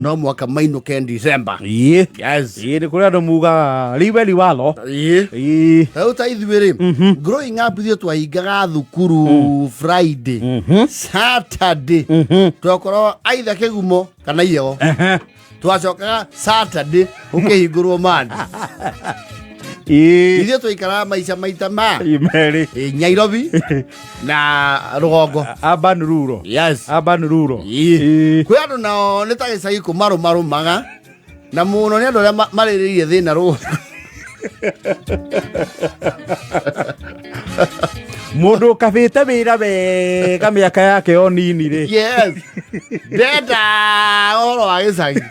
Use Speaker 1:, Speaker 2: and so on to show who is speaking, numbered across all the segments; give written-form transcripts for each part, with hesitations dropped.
Speaker 1: No mwaka mainũke December.
Speaker 2: Ĩĩ.
Speaker 1: Yes.
Speaker 2: Ĩĩ, nĩ kũrĩ andũ mugaga liwe liwalo.
Speaker 1: Ĩĩ.
Speaker 2: Ĩĩ.
Speaker 1: Rĩu ta ithuĩ rĩ, growing up ithuĩ twahingaga thukuru Friday, Saturday twakorwo either kĩgumo kana iyego. Twacokaga Saturday ũkĩhingũrwo mandi.
Speaker 2: Ĩĩ.
Speaker 1: Ithuĩ twaikaraga maica maita ma
Speaker 2: Ĩĩ, merĩ.
Speaker 1: Ĩ, Nairobi na rũgongo.
Speaker 2: Urban rural.
Speaker 1: Yes.
Speaker 2: Urban rural.
Speaker 1: Ĩĩ.
Speaker 2: Ĩĩ.
Speaker 1: Kwĩ andũ nao nĩ ta gĩcagi kũmarũmarũmaga na mũno nĩ andũ arĩa marĩrĩirie thĩna rũgongo.
Speaker 2: Mũndũ ũkabĩte wĩra wega mĩaka yake o nini rĩ.
Speaker 1: Yes. Ndenda ũhoro wa gĩcagi.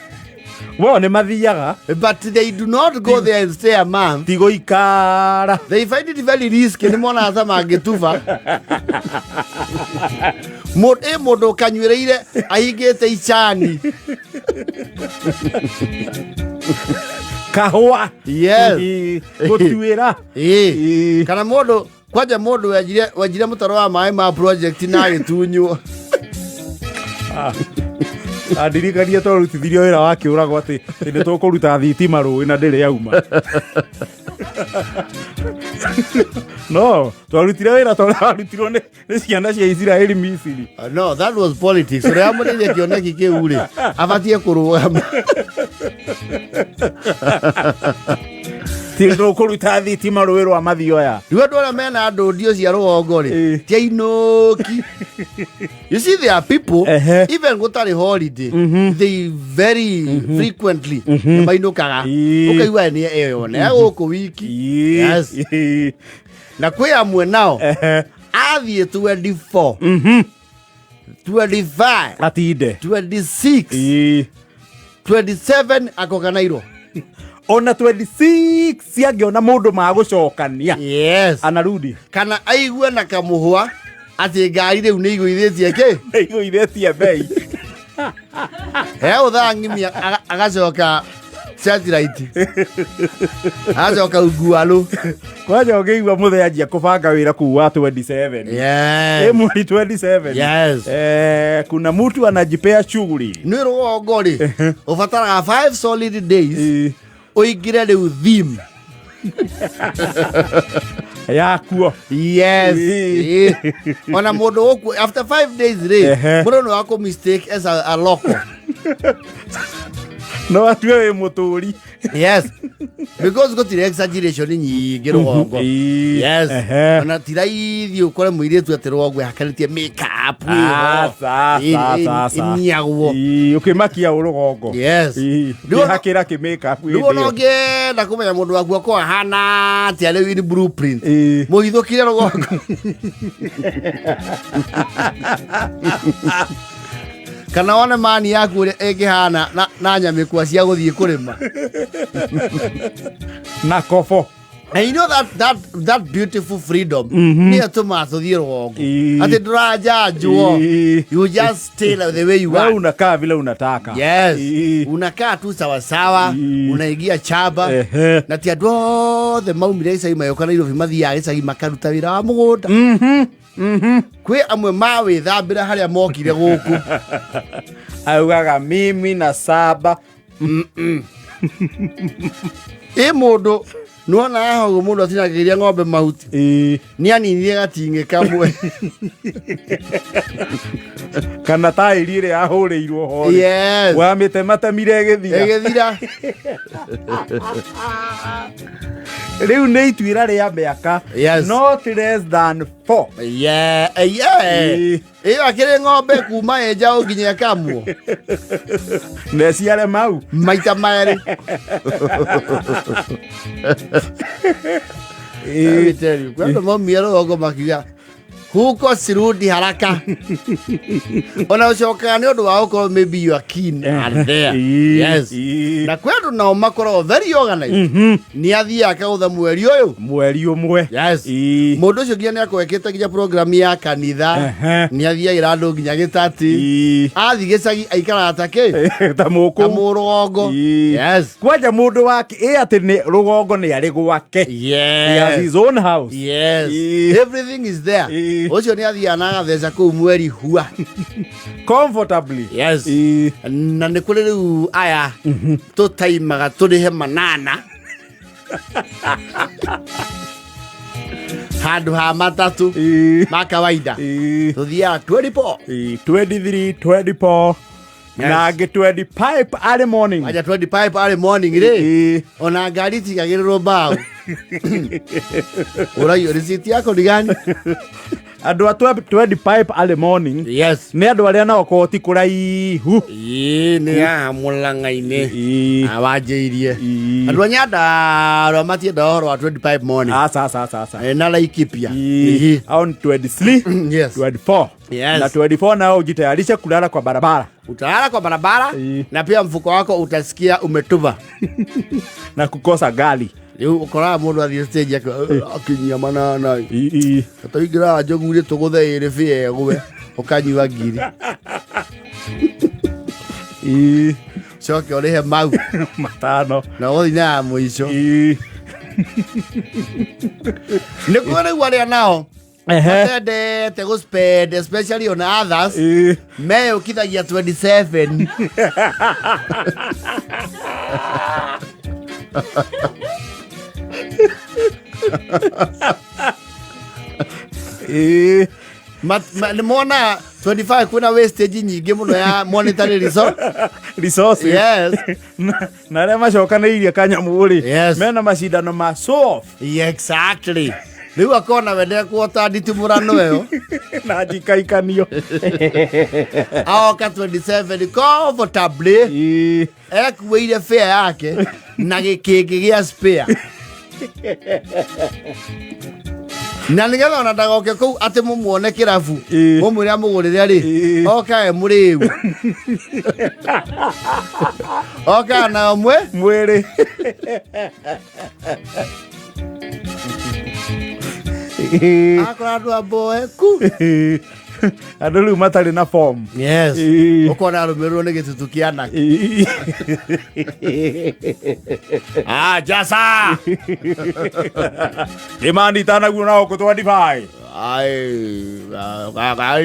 Speaker 2: Wao nĩ mathiaga.
Speaker 1: But they do not go there and stay a month.
Speaker 2: Ti gũikara.
Speaker 1: They find it very risky nĩ monaga ta mangĩtuba. Ĩ mũndũ ũkanyuĩrĩire ahingĩte icani.
Speaker 2: Kahũa.
Speaker 1: Yes.
Speaker 2: Ĩĩ, gũtuĩra.
Speaker 1: Ĩĩ.
Speaker 2: Ĩĩ.
Speaker 1: Kana mũndũ kwanja mũndũ wenjire mũtaro wa maĩ ma project na agĩtunywo.
Speaker 2: Andirikania twarutithirio wĩra wa kĩũrago atĩ atĩ nĩ tũkũruta thitima rũĩ na ndĩrĩ yauma. No twarutire wĩra tondũ warutirwo nĩ ciana cia Isiraeli Misiri.
Speaker 1: No, that was politics. Ũrĩa wamũrĩire kĩoneki kĩu rĩ, abatiĩ kũrũgama.
Speaker 2: Ti tũkũruta thitima rũĩ rwa Mathioya.
Speaker 1: Rĩu andũ arĩa mena ndũndio cia rũgongo rĩ,
Speaker 2: Ĩĩ.
Speaker 1: ti ainũki. You see there are people, even gũtarĩ holiday, they very frequently nĩ mainũkaga.
Speaker 2: Ĩĩ.
Speaker 1: Ũkaigua nĩ ĩyo na gũkũ wiki.
Speaker 2: Ĩĩ.
Speaker 1: Yes.
Speaker 2: Ĩĩ.
Speaker 1: Na kwĩ amwe nao athiĩ 24, 25,
Speaker 2: Atinde.
Speaker 1: 26,
Speaker 2: Ĩĩ.
Speaker 1: 27 akoka Nairo.
Speaker 2: Ona 26 angĩona mũndũ magũcokania.
Speaker 1: Yes.
Speaker 2: Anarudi.
Speaker 1: Kana aigue na kamũhwa atĩ ngari rĩu nĩ igũithĩtie kĩ?
Speaker 2: Nĩ igũithĩtie bei.
Speaker 1: He ũthaa ng'imia agacoka satellite. Agacoka ungualũ.
Speaker 2: Kwanja ũngĩigua mũthee anjia kũbanga wĩra kuu wa 27.
Speaker 1: Yes.
Speaker 2: Ĩ mweri 27.
Speaker 1: Yes.
Speaker 2: Kuna mtu anajipea shughuli.
Speaker 1: Nĩ rũgongo rĩ, ũbataraga 5 solid days
Speaker 2: Ĩĩ.
Speaker 1: ũingĩre rĩu theme.
Speaker 2: Yakuo.
Speaker 1: Yes.
Speaker 2: Ĩĩ.
Speaker 1: Ĩĩ. Ona mũndũ gũkũ after 5 days rĩ, mũndũ nĩ wakũ mistake as a local.
Speaker 2: No atue wĩ mũtũri.
Speaker 1: Yes. Because gũtirĩ exaggeration nyingĩ rũgongo.
Speaker 2: Ĩĩ.
Speaker 1: Yes. Ona ti raithi ũkore mũirĩtu atĩ rũgongo ĩhakanĩtie makeup ĩho.
Speaker 2: Aca, aca, aca.
Speaker 1: Ĩniagwo.
Speaker 2: Ĩĩ, ũkĩmakia ũ rũgongo.
Speaker 1: Yes.
Speaker 2: Ĩĩ,
Speaker 1: Rĩu ona-
Speaker 2: kĩhakĩra kĩ makeup
Speaker 1: Rĩu ona
Speaker 2: hĩndĩ ĩyo.
Speaker 1: ũngĩenda kũmenya mũndũ waku akorwo ahana atĩa rĩu in blueprint.
Speaker 2: Ĩĩ.
Speaker 1: Mũhithũkire rũgongo. Kana wone mani yaku ũrĩa ĩngĩhana na nyamĩkwa cia gũthiĩ kũrĩma.
Speaker 2: Na kobo.
Speaker 1: And you know that beautiful freedom nĩyo tũmaga tũthiĩ rũgongo.
Speaker 2: Ĩĩ.
Speaker 1: Atĩ ndũranjanjwo.
Speaker 2: Ĩĩ.
Speaker 1: You just stay like the way you
Speaker 2: Wewe
Speaker 1: are.
Speaker 2: unakaa vile unataka.
Speaker 1: Yes.
Speaker 2: Ĩĩ.
Speaker 1: Unakaa tu sawasawa,
Speaker 2: Ĩĩ.
Speaker 1: unaingia chamba. Na ti andũ othe maumire gĩcagi magĩũka Nairobi mathiaga gĩcagi makaruta wĩra wa mũgũnda. Kwĩ amwe mawĩthambĩra harĩa mokire gũkũ.
Speaker 2: Augaga mimi na saba.
Speaker 1: Ĩ mũndũ nĩwona haha ũguo mũndũ atinagĩria ng'ombe mahuti.
Speaker 2: Ĩĩ.
Speaker 1: Nĩ aninire gating'ĩ kamwe.
Speaker 2: Kana taĩri ĩrĩa yahũrĩirwo ho rĩ.
Speaker 1: Yes.
Speaker 2: Wamĩtematemire ĩgĩthira.
Speaker 1: Ĩgĩthira.
Speaker 2: Rĩu nĩ ituĩra rĩa mĩaka.
Speaker 1: Yes.
Speaker 2: Not less than 4.
Speaker 1: Yeah, yeah.
Speaker 2: Ĩĩ.
Speaker 1: Ĩyo akĩrĩ ng'ombe kuma ĩ njaũ nginya ĩkamwo.
Speaker 2: Na ĩciare mau.
Speaker 1: Maita merĩ.
Speaker 2: Ĩĩ.
Speaker 1: Let me tell you, kwĩ andũ maumire rũgongo makiuga huko sirudi haraka. Ona ũcokaga nĩ ũndũ wa gũkorwo maybe you are keen and there.
Speaker 2: Ĩĩ.
Speaker 1: Yes.
Speaker 2: Ĩĩ.
Speaker 1: Na kwĩ andũ nao makoragwo very organized. Nĩ athiaga akagũtha mweri ũyũ.
Speaker 2: Mweri ũmwe.
Speaker 1: Yes.
Speaker 2: Ĩĩ.
Speaker 1: Mũndũ ũcio nginya nĩ akorwo ekĩte nginya program ya kanitha. Nĩ athiagĩra andũ nginya gĩtati.
Speaker 2: Ĩĩ.
Speaker 1: Athiĩ gĩcagi aikaraga ta kĩ?
Speaker 2: Ta
Speaker 1: Ta
Speaker 2: mũkũu.
Speaker 1: mũrũgongo.
Speaker 2: Ĩĩ.
Speaker 1: Yes.
Speaker 2: Kwanja mũndũ wake ĩ atĩ nĩ rũgongo nĩ arĩ gwake. He has
Speaker 1: Yes.
Speaker 2: his own house.
Speaker 1: Yes.
Speaker 2: Ĩĩ.
Speaker 1: Everything is there.
Speaker 2: Ĩĩ.
Speaker 1: Ũcio nĩ athiaga na agatheca kũu mweri hua.
Speaker 2: Comfortably.
Speaker 1: Yes. Na nĩ kũrĩ rĩu aya tũtaimaga tũrĩhe manana handũ ha matatũ ma kawaida, tũthiaga 24.
Speaker 2: 23, 24.
Speaker 1: Yes.
Speaker 2: Na angĩ 25 early morning.
Speaker 1: Aja 25 early morning rĩ, ona ngari itigagĩrĩrwo mbaũ, ũraiywo rĩciti yako nĩ gani?
Speaker 2: Andũ a 25 early morning nĩ andũ arĩa nao koti kũraihu.
Speaker 1: Ĩĩ, nĩ haha mũlang'a-inĩ. Awanjĩirie. Andũ a Nyandarua matienda ũhoro wa 25 morning.
Speaker 2: Aca, aca, aca, aca.
Speaker 1: Na Laikipia.
Speaker 2: Au ni 23, 24. Na 24 nao ujitayarishe kulala kwa barabara.
Speaker 1: Utalala kwa barabara. Na pia mfuko wako utasikia umetuva.
Speaker 2: Na kukosa gari.
Speaker 1: Rĩu ũkoraga mũndũ athiĩ stage akinyia manana, tũingĩraga njogu-rĩ, tũgũthe ĩrĩ bĩa ĩgwe, ũkanyua ngiri. Coke ũrĩhe mau
Speaker 2: matano
Speaker 1: na ũgũthiĩ na ya mũico. Nĩ kũrĩ rĩu arĩa nao matendete gũ spend, especially on others, meyũkithagia 27. Nĩ mona 25 kwĩna wastage nyingĩ mũno ya monetary resource.
Speaker 2: Resources.
Speaker 1: Yes.
Speaker 2: Na arĩa macokanĩirie kanyamũ rĩ, mena macindano ma show off.
Speaker 1: Yeah, exactly. Rĩu akona we ndekuota nditimũrano ĩyo
Speaker 2: na njikaikanio.
Speaker 1: Aoka 27 comfortably, ekuĩire fare yake na gĩkĩngĩ gĩa spare, na nĩgetha ona ndagoke kũu atĩ mũmuone kĩrabu, mũmwĩre amũgũrĩre rĩ, okae mũrĩu, okaga nayo mwe
Speaker 2: mwĩrĩ.
Speaker 1: Akora andũ amboeku.
Speaker 2: Andũ rĩu matarĩ na form.
Speaker 1: Yes. Ũkona arũmĩrĩrwo nĩ gĩtutu kĩa anake. Ah, jasa.
Speaker 2: Ĩmanitanaguo na gũkũ 25.
Speaker 1: Ai,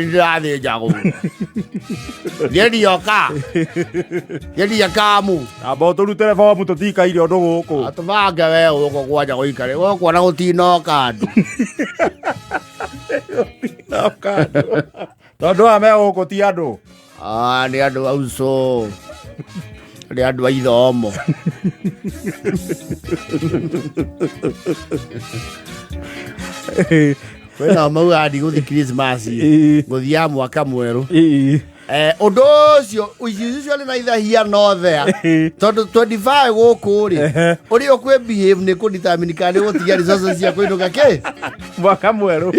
Speaker 1: ndĩrathĩnjagwo. Ngĩrioka. Ngĩria kamu.
Speaker 2: Amba ũtũrutĩre bomu, tũtikaire ũndũ gũkũ.
Speaker 1: Atũbange we gũkũ kwanja gũikare. Gũkũ ona gũtinoka andũ.
Speaker 2: Gũtinoka andũ. Tondũ aya me gũkũ ti andũ.
Speaker 1: Ah, nĩ andũ a uco. Nĩ andũ a ithomo. Kwĩna maugaga ndigũthiĩ Christmas, ngũthiaga mwaka mwerũ. Ũndũ ũcio icio nĩ neither here nor there, tondũ 25 gũkũ rĩ, ũrĩa ũkwĩ behave nĩ kũ determine kana nĩ ũgũtigia resources cia kũinũka kĩ
Speaker 2: mwaka mwerũ.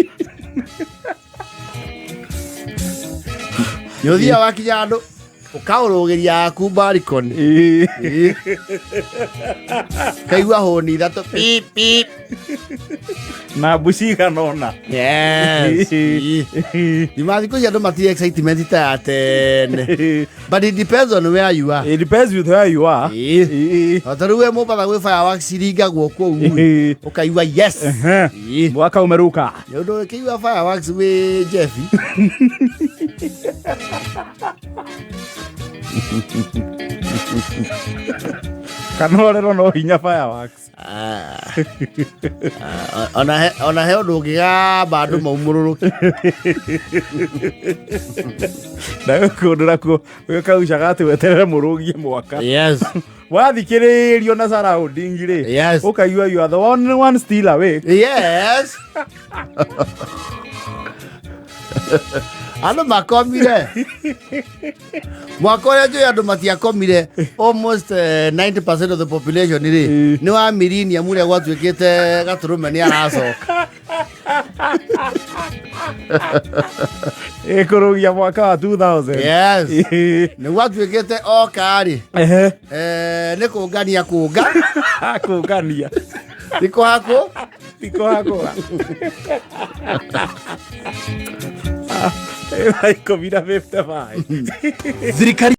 Speaker 1: Nĩ ũthiaga wakinya andũ ũkaũrũgĩria yaku barikoni, kaigua hũni ithatũ, pip pip.
Speaker 2: Na mbu cigana ũna.
Speaker 1: Yes. Thima thikũ ici andũ matirĩ excitement ta ya tene, but it depends on where you are.
Speaker 2: It depends with where you are.
Speaker 1: O ta rĩu we Mombatha gwĩ fireworks iringagwo kũu, ũkaigua yes.
Speaker 2: Mwaka umeruka.
Speaker 1: Nĩ ũndũ ũkĩigua fireworks wĩ Jeffi.
Speaker 2: Kana ũrerwo no hinya fireworks.
Speaker 1: Ah. Ah, ona he ũndũ ũngĩgamba andũ maumũrũrũke.
Speaker 2: Na kũndũ nakuo gwĩkaucaga atĩ weterere mũrũgie mwaka. Wathikĩrĩrio na surrounding rĩ, ũkaigua you are the only one still awake.
Speaker 1: Yes, andũ makomire mwaka ũrĩa njũĩ andũ matiakomire, almost 90% of the population rĩ, nĩ wa millennium ũrĩa gwatuĩkĩte gatũrũme nĩ aracoka.
Speaker 2: Ĩkũrũgia mwaka wa 2000.
Speaker 1: Yes, nĩ gwatuĩkĩte oka rĩ, nĩ kũngania kũnga.
Speaker 2: Kũngania.
Speaker 1: Nĩ kũhakwo.
Speaker 2: Tikũhakũra 10:55.
Speaker 3: Thirikari.